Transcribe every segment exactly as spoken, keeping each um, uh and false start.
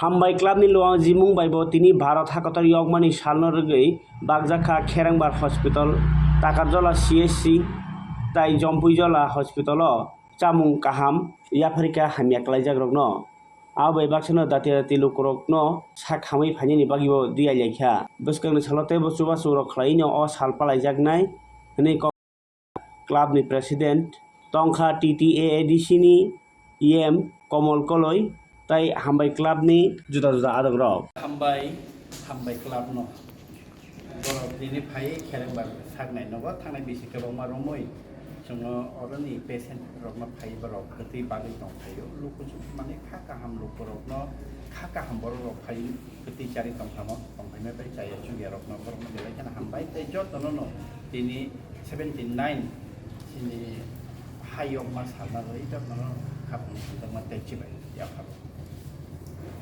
Hambai Club ni luang jimung bai bo tini Bharat hakotor yokmani salno rwgwi bakjak kha Kherengbar Hospital, Takarjola C H C tai Jompuijola Hospital o chamung kaham yapharwi kha hamya kwlaijak rokno. Abo bai baksano dati dati lukurokno sak hamwi phainani bagwi bo diya lai kha. Bwskangni salo teibo chubachu rok khlaino o sal palaijaknai hwnwi kok club ni president tongkha T T A A D C ni E M Komol Koloi tai Hambai Club ni juda juda adongrok. Hambai, Hambai Club no. Borok tini phai Kherengbar saknai nogo thangnai bisi kwbangma romwi chwngno oroni patient rokno phai borok kwtwi bagwi tong phaio. Luku mani kha kaham lukurokno kha kaham borok rok phai kwtwi chari tong thamo tong phaima bai chaya chugya rokno borokno belai kheno hambai tei jotono no tini seventy nine chini hayokma salna rwi jotono khapang tongma tei chibai yapharo.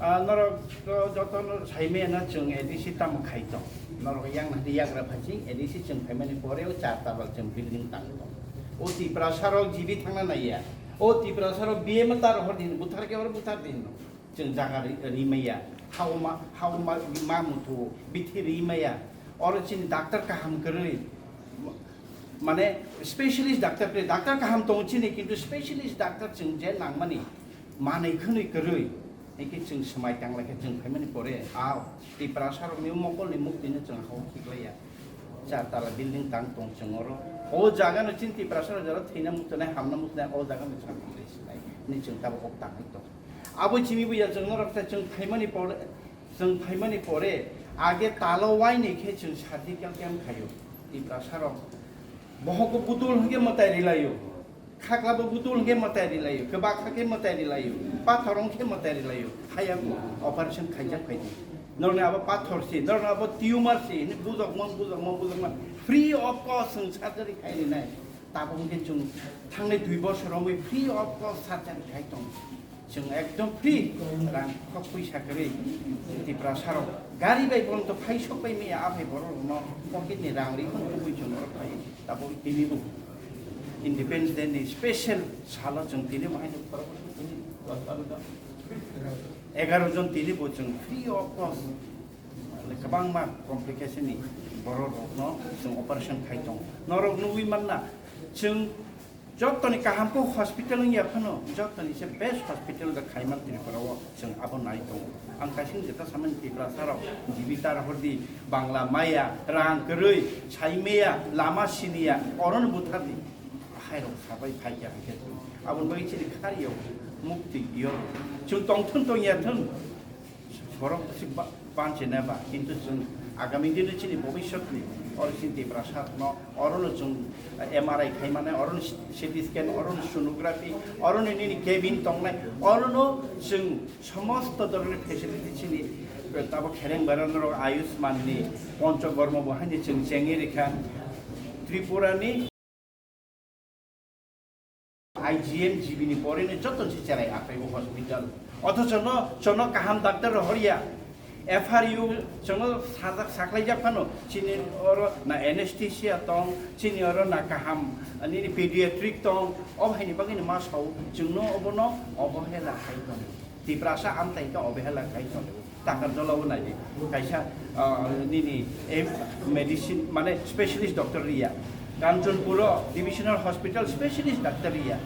Ah, norok to joto no saimaya na chwng A D C tamo khai tong. Norok yang nadi yagra phai chwng A D C chwng phaimani pore o char tala chwng building tang tong. O Tiprasa rok jibi thangna naiya. O Tiprasa rok B M tar hor din buthar ke hor buthar din no. Chwng jaga ri, ri maya. Hao ma, hao ma, ma mutu bithi ri maya. Oro chini doctor kaham kwrwi. Mane specialist doctor kwrwi. Doctor kaham tongo chini kintu specialist doctor chwng je nangmani. Manwi khwnwi kwrwi, hwnkhe chwng swmai tanglaikha, chwng phaimani pore, a Tiprasa rokni mokolni muktwino chwng hao khiklaiya. Char tala building tang tong chwng oro. O jaga no chini Tiprasa rok jora thwina muchunai, hamna muchunai, o jaga no chwng hamlai sinai, hwnwi chwng tabuk kok tangwi tong. Abo chini buya chwng norok ta chwng phaimani pore, chwng phaimani pore, age talo waini khe chwng surgical camp khaio. Tiprasa rok bohok budul hwnkhe mwtai rilaio. Khakla bo butul hwnkhe mwtai rilaio, kwbakha khe mwtai rilaio, pathor wngkhe mwtai rilaio, haya operation khaijak phaidi. Norokni abo pathor se, norokni abo tumor se, hwnwi bujokma, bujokma, bujokma. Free of cost chwng surgery khai rinai. Tabuk hwnkhe chwng thangnai dui bosor romwi free of cost surgery khai tong. Chwng ekdom free, rang khok puisa kwrwi Tiprasa rok gari bai bono to phai sok bai maya, a phai borok rokno pocket ni rang ri khon tubui chwng oro phai. Tabuk tini bo Independence Day ni special salo chwng tini bo haino egaroh jon tini bo chwng free of cost kwbangma complication ni borok rokno chwng operation khai tongo. Norok nugwi manna chwng Jotoni kaham khe hospital wngya phano, jotoni se best hospital da khaiman Tripura o, chwng abo nai tongo. Ang kaising jeta samani Tiprasa rok, jibi tar hordi, bangla maya, rang kwrwi, sai maya, lama siniya, orono buthardi. Hai rok sabai phaikya hwnkhe, aboni bagwi chini khariyo mukti yo. Chwng tongthun tongya thun. Borok si ba-, banchina ba, kintu chwng agami dino chini bobiswtni oro chini Tiprasa no orono chwng M R I khaimani, orono C T scan, orono sonography, orono nini cabin tongnai, orono chwng somosto dhoroner facility chini, eh, tabuk Kherengbar norok Ayushman ni Panchkarma bo haini chwng chengwi rikha. Tripura ni I G M G B ni poreni joto se cherai aphai o hospital. Othocho no, chono kaham doctor rohorya. F R U chono sajak saklaijak phano, chini oro na anesthesia tong, chini oro na kaham, nini pediatric tong, o haini bagwi no ma sao, chwngno obono obohela hai tong. Tiprasa amtai khe obehela khai tongo. Takarjala o nai di. Kaisa, ah, nini, em, medicine, mane specialist doctor riya. Kanchanpur o divisional hospital specialist doctor riya.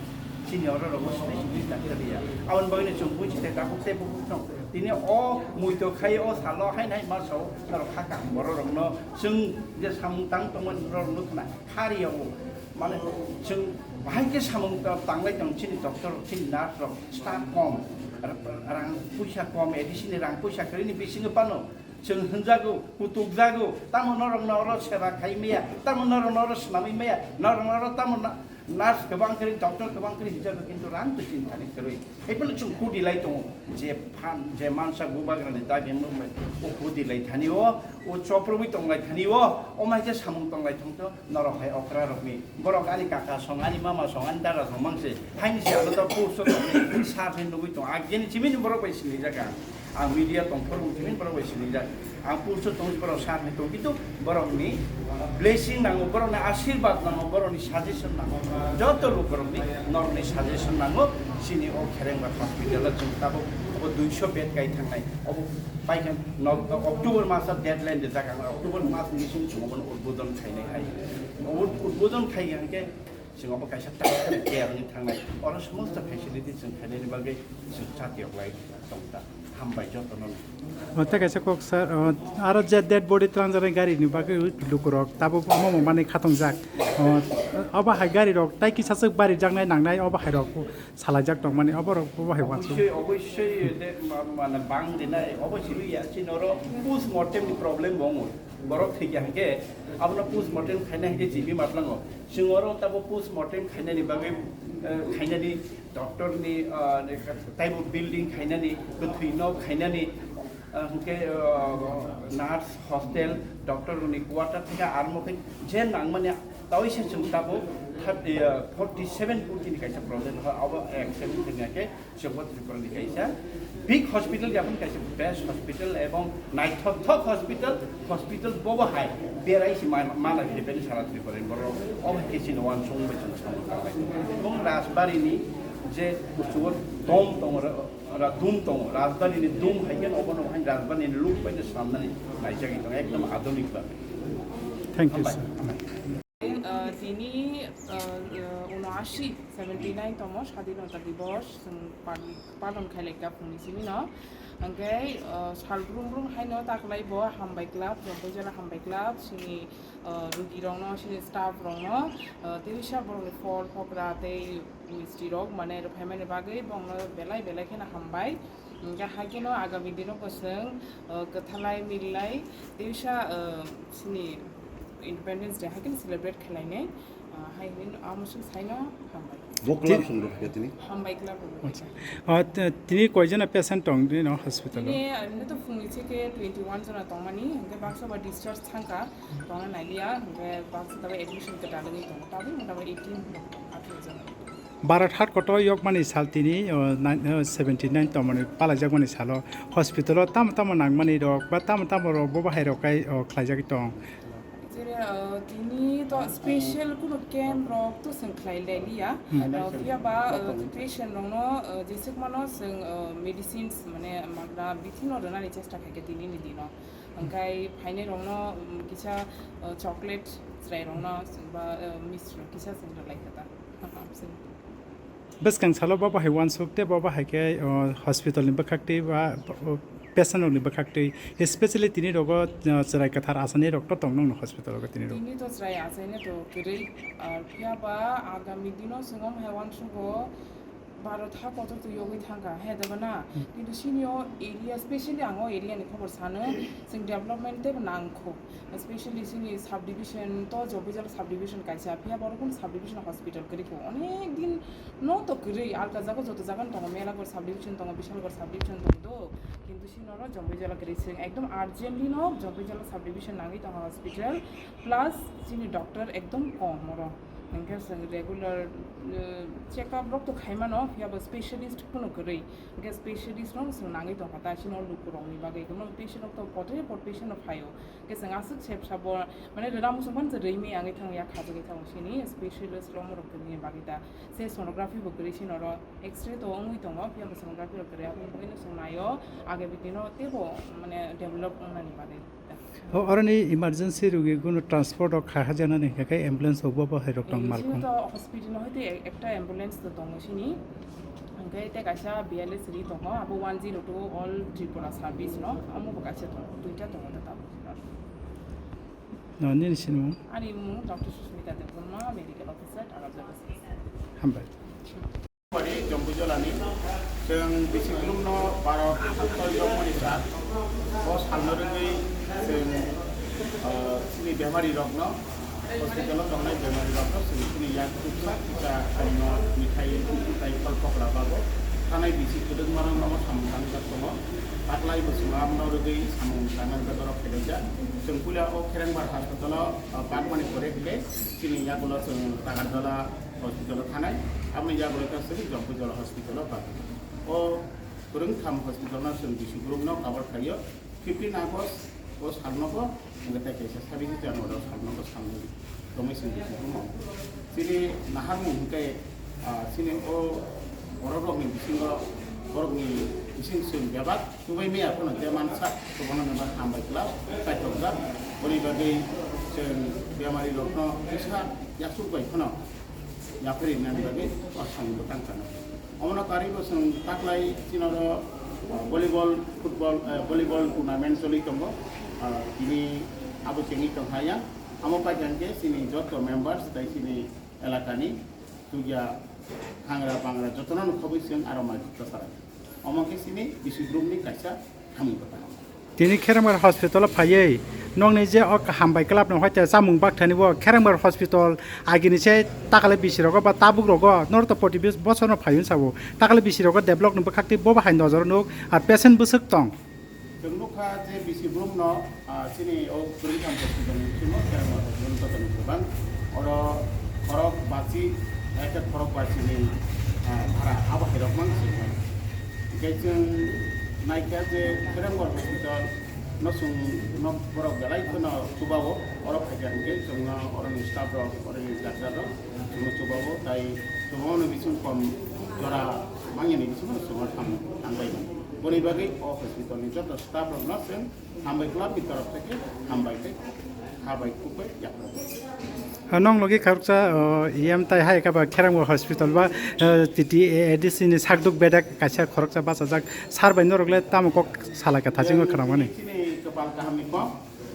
Chini oro rogo specialist doctor riya. Aboni bagwi no chwng buji te tabuk tei bukuk tong. Tini o muito khai o salo hai nai ma sao norok kha kaham borok rokno chwng je samung tang tongmani borok rokno khna. Khariya o, mane, chwng bahai khe samung ta-, tanglai tong chini doctor rok, chini nurse rok, staff kom, r-, rang puisa kom, A D C ni rang puisa kwrwini bisingo phano chwng hwnjago, kutukjago, tamo norokno oro seba khai maya, tamo norokno oro swnamwi maya, norokno oro tamo na-, nurse kwbang kwrwi, doctor kwbang kwrwi hwnjago, kintu rang to chini thani kwrwi. Haiphano chwng kudilai tongo, je phan, je mansa bubagrani dabi wngmani, o kudilai thani o, o choprobwi tonglai thani o, o mai khe samung tonglai thangto, norok hai okra rokni. Borok ani kaka song, ani mama song, ani dada song mangse. Haini se ano ta post o tongwi, sar hai nugwi tong. Ageni chimini borok bai sinijak ang. Ang media tongphuru chimini borok bai sinijak. Ang post o tongwi borok sar hai tong. Kintu borokni blessing nango, borokni ashirbad nango, borokni suggestion nango. Joto lukurokni norokni suggestion nango. Chini o Kherengbar hospital o chwng tabuk Duiso bed kai thangnai. Obo paikha no, October maso deadline rijak ang, October mas ni bising chwng obono udbodon khainai hai. Obo udbodon khai hwnkhe chwng obo kaisa takhuk tiyar wngwi thangnai. Oro somosto facility chwng khainani bagwi chwng chatiyok lai tongta. Hambai jotono. O, tei kaisa kok, sir, o, aro je dead body twlangjaknai gari ni bagwi lukurok tabuk omo omo manwi khatongjak. O, obo hai gari rok tai kisa swk bari jaknai nangnai, obo hai rok salaijak tongmani, oborok bo hai wansuk. Obosoi, obosoi, de, ma-, mane bang dinai, obosoi ya, chini oro post mortem ni problem bo wngo. Borok thwikha hwnkhe, abono post mortem khaina hwnkhe G B matlango. Chwng oro tabo post mortem khainani bagwi, eh, khainani doctor ni, ah, taibo building khainani, kwthwi nok khainani, ah, hwnkhe, ah, nurse hostel, doctor ni quarter thwikha, armo khe je nangmani Tawisa chwng tabuk thirty, uh, forty seven kotini kaisa problem, ha, abo accident wngya khe chwngbo Tripura ni kaisa big hospital, yapon kaisa best hospital ebong naithokthok hospital, hospital bobo hai berai si man-, mana khe bini sara Tripura ni borok obo hai khe chini wansong bai chwng samung tanglai. Ebong Rajbari ni je kuchugo dom tongo, ra-, ra-, dum tongo, Rajbari ni dum hai khe obo no hai Rajbari ni look bai no samnani naijagwi tongo, ekdom adunik ba. Thank you, sir. Uh, tini, uh, uh, unoashi, seventy nine tomo Sadinota Dibos, chwng pal-, palon khailai kha phungni simi no. Hwnkhe, uh, sal brum brum haino taklai bo Hambai Club, Jomboi Jala Hambai Club, chini, uh, rugi rokno, chini staff rokno, uh, tei wisa borokni phol phokra tei mistri rok, mane, rw phaimani bagwi bongno belai belai kheno hambai. Hwnkhe hai kheno agami dino bo chwng, uh, kwthalai milai tei wisa, uh, chini Independence Day hai kheno celebrate khlainai, ah, hai hwnwi amo swk saino hambai. Bo club Ti- song rok khe tini? Hambai club rok Acha. Ah, t-, tini koijona patient tong dino hospital o? Tini, ah, nini to phungni se khe twenty one jona tongmani, hwnkhe baksa ba discharge thangkha, tongna nailia, hwnkhe baksa tabo admission kwtal wngwi tongo, tabuk mota mota eighteen atharo jona. Bharat hat kotor yokmani sal tini, o, nine, o, seventy nine tongmani palaijakmani salo hospital o tamo tamo nangmani rok ba tamo tamo rok bo bahai rok kai, o, khlaijagwi tong. Jere, uh, tini to special kuno camp rok to chwng khlai lai liya. Hmm. Uh, phiya ba, uh, patient rokno, uh, jesuk mano chwng, uh, medicines mane magna bithi no rwnani chesta khai khe tini ni dino. Hwnkhe phainai rokno, um, kisa, uh, chocolate chwrai rokno ba, uh, misti rok kisa chwng rwlai kha ta. Bwskang salo bo bahai uansuk tei bo bahai khe, o, hospital ni bwkhak twi ba, o, patient rok ni bwkhak twi, especially tini rogo, o, chwrai kwthar asani rok to tong nung no hospital rogo tini rok. Tini to chwrai achaina to kwrwi, ah, phiya ba agami dino chwng omo hai uansugo Bharat ha kotor to yogwi thangkha, he da ba na? Hmm. Kintu sini o area, specially ang o area ni khobor sano, chwng development tei bo nangkho. Especially chini subdivision to Jombijala subdivision kaisa, phiya borok kunu subdivision hospital kwrwi kho. Onek din no to kwrwi, alka jaga joto jaga no tongo, Melagor subdivision tongo, Bishalgarh subdivision tongo do, kintu chini oro Jombijala kwrwi. Chwng ekdom urgently no Jombijala subdivision nangwi tongo hospital, plus chini doctor ekdom kom oro. Hwnkhe chwng regular, uh, check up rok to khaimano, phiya bo specialist kunu kwrwi. Hwnkhe specialist rok chwng nangwi tongkha ta, chini o lukurokni bagwi. Patient rok to potre pot patient rok phaio. Khe chwng aswk sep sabo, mane, rwra muchung phano chwng rwimi wngwi thango, yak khajagwi thango sini specialist rok morok kwrwini bagwi ta. Se sonography bo kwrwi sini oro, X-ray to wngwi tongo, phiya bo sonography rok kwrwi, aboni bagwino chwng naio, agami dino teibo, mane, develop wngnani bagwi ta. O, oroni emergency rogi kunu transport rok kha hajaknani hwnkhe khe ambulance rok bo bo hai rok tong malkhung. Sini to hospital no hoite ekta ambulance to tongo sini. Hwnkhe tei kaisa B L S ri tongo, abo one zero two All Tripura Service no, amo bo kaisa tongo, duita tongo ta tabuk. No, nini sinimung? Ani mung Doctor Susmita Debbarma, Medical Officer, Takarjala. Hambai. Bari Jombijala ni, chwng bisi glum no baro hapta yokmani sa, o salno rwgwi chwng, ah, chini bemari rokno, hospital o tongnai bemari rokno chwng chini yak kisa kisa kaino mithai, mithai, phol phokra bago thanai bisi kwdwkma rokno samung tangjak tongo. Taklai bo chwng abono rwgwi samung tangnai bedorok phelaijak. Chwng puila o Kherengbar hospital o, ah, bakmani pore khe chini yagulo chwng Takarjala hospital o thanai. Aboni yagulo khe chwng Jombijala hospital o bakmani. O kwrwngtham hospital no chwng bisi glum no cover khaio. Fifteen August o salno bo, hwnkhe tei kaisa sabisi January o salno bo salnwi tongwi chwng bisi glum o. Chini naharmung hwnkhe, ah, chini o borok rokni bisingo borokni Bising chwng bebak chubai maya phano je mansa, chubono nangma hambai kwlak, kaitorjak. Boni bagwi chwng bemari rokno kisa yaksuk bai phano yaphari nani bagwi o samung bo tang sano. Omono karwi bo chwng taklai chini oro, ah, volleyball, football, eh, volleyball tournament choli tongo. Ah, tini abo chengwi tongkha ya. Amo pai khe chini joto members tai chini elakani tugya hangra pangra jotono khobwi chwng aro mai kwchara. Omo khe chini bisi brumni kaisa hamwi kwtal. Tini Kherengbar hospital o phaiwi nokni je o hambai club no hoite chamung bakthani bo Kherengbar hospital agini se takale bisi rogo ba tabuk rogo norto poti bis bosor no phaiwi sabo takale bisi rogo develop ni bwkhak tei bo bahai nojor nuk ar patient bwswk tong. Chwng nukha je bisi brumno, ah, chini o kwrwngtham hospital ni bisingo Kherengbar hospital ni joto ni kwbang. Oro khorok bachi, ekhe khorok bachi ni, ah, bhara abo hai rok mang se. Hingke chwng naikha je Kherengbar hospital no chwng no borok belai kheno chubao, oro phaikha hingke chwngno oroni staff rok, oroni doctor rok chwngno chubao, tai chwngno bising kom jora mangyani bisingo chwngno thang, thangbai. Boni bagwi o hospital ni joto staff rokno chwng hambai club ni torof theke hambai tei khabai kubai yaphar. Ha, nong logi khoroksa, o, E M tai hai khe ba Kherengbar hospital ba, eh, T T A A D C ni sakduk bedek kaisa khoroksa bachajak sar bai norok le tamo kok salai kha thachingma khwnamani. Chini kwpal kaham ni kok,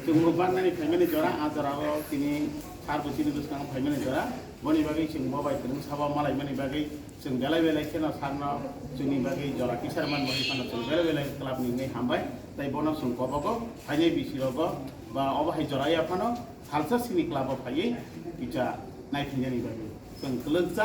chwng bo banmani phaimani jora, a jora o tini sar bo chini bwskango phaimani jora, boni bagwi chwng bo bai kwrwng sabo malaimani bagwi chwng belai belai kheno sakno chwngni bagwi jora kisar man bo phano chwng belai belai club ni wngwi hambai, tai bono chwng kobogo phainai bisi rogo ba obo hai jora ya phano salsa chini club o phaiwi kisa naithinjani bagwi chwng kwlwngsa